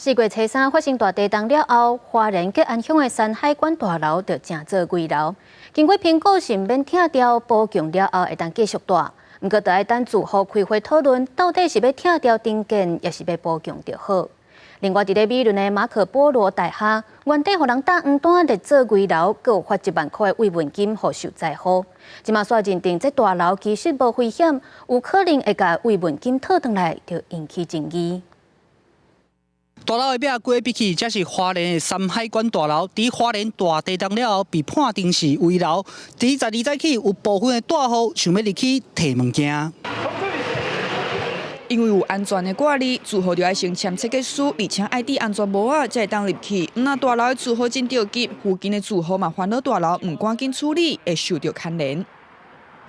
4月初3發生大地動了後，花蓮吉安鄉的山海關大樓就成做危樓。經過評估是毋免拆掉補強了後，會當繼續蹛。毋過，著愛等住戶開會討論，到底是欲拆掉重建，抑是欲補強就好。另外，佇咧美崙的馬可波羅大廈，原底予人貼黃單列做危樓，閣有發1萬箍的慰問金予受災戶。這馬煞認定這大樓其實無危險，有可能會共慰問金討轉來，就引起爭議。大樓的壁過比起，這是花蓮的山海關大樓。佇花蓮大地動了後，被判定是危樓。佇12早起，有部分的住戶想欲入去提物件。因為有安全的掛曆，住戶就愛先簽切結書，而且愛戴安全帽仔，才會當入去。若大樓的住戶真著急，附近的住戶嘛煩惱大樓毋趕緊處理，會受著牽連。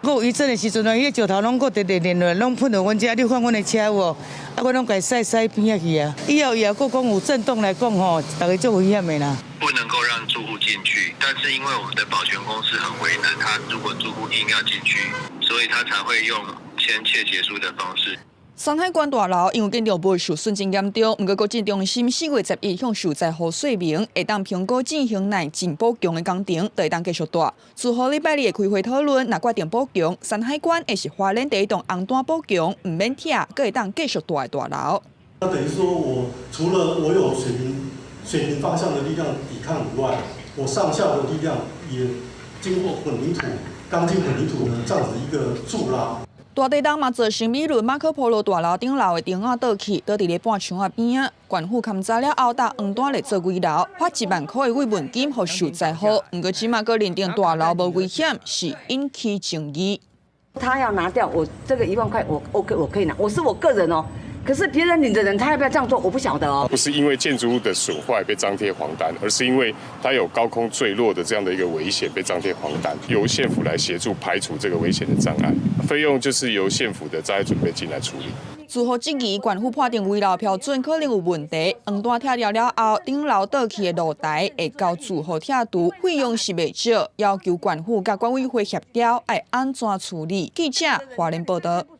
閣有餘震的時陣啊，彼個石頭攏閣直直連落，攏噴到阮遮，你看阮的車有無？啊，阮攏共駛駛邊仔去啊。以後以後閣講有震動來講吼，逐家足危險的啦。不能夠讓住戶進去，但是因為我們的保全公司很為難，他如果住戶硬要進去，所以他才會用簽切結書的方式。山海關大樓因為建築物受損真嚴重，毋過國振中心4月11向受災戶說明，會當評估進行耐震補強的工程，就會當繼續蹛。住戶禮拜二會開會討論，若決定補強，山海關會是花蓮第一棟紅單補強，毋免拆，閣會當繼續蹛的大樓。那等於說我除了我有水平方向的力量抵抗以外，我上下的力量也經過混凝土、鋼筋混凝土的這樣子一個築拉。大地動嘛造成美崙馬可波羅大樓頂樓的燈仔倒去，倒佇咧半牆仔邊仔。縣府勘查了後，貼黃單列做危樓，發1萬箍的慰問金予受災戶。毋過這馬閣認定大樓無危險，是引起爭議。他要拿掉我這個1萬塊，我 OK，我可以拿，我是我個人哦。可是別人領的人，他要不要這樣做，我不曉得哦。不是因為建築物的損壞被張貼黃單，而是因為它有高空墜落的這樣的一個危險被張貼黃單，由縣府來協助排除這個危險的障礙，費用就是由縣府的災害準備金來處理。住戶質疑縣府判定危樓標準可能有問題，黃單拆掉了後，頂樓倒去的露台會遭住戶拆除，費用是袂少，要求縣府佮管委會協調，愛按怎處理。記者花蓮報導。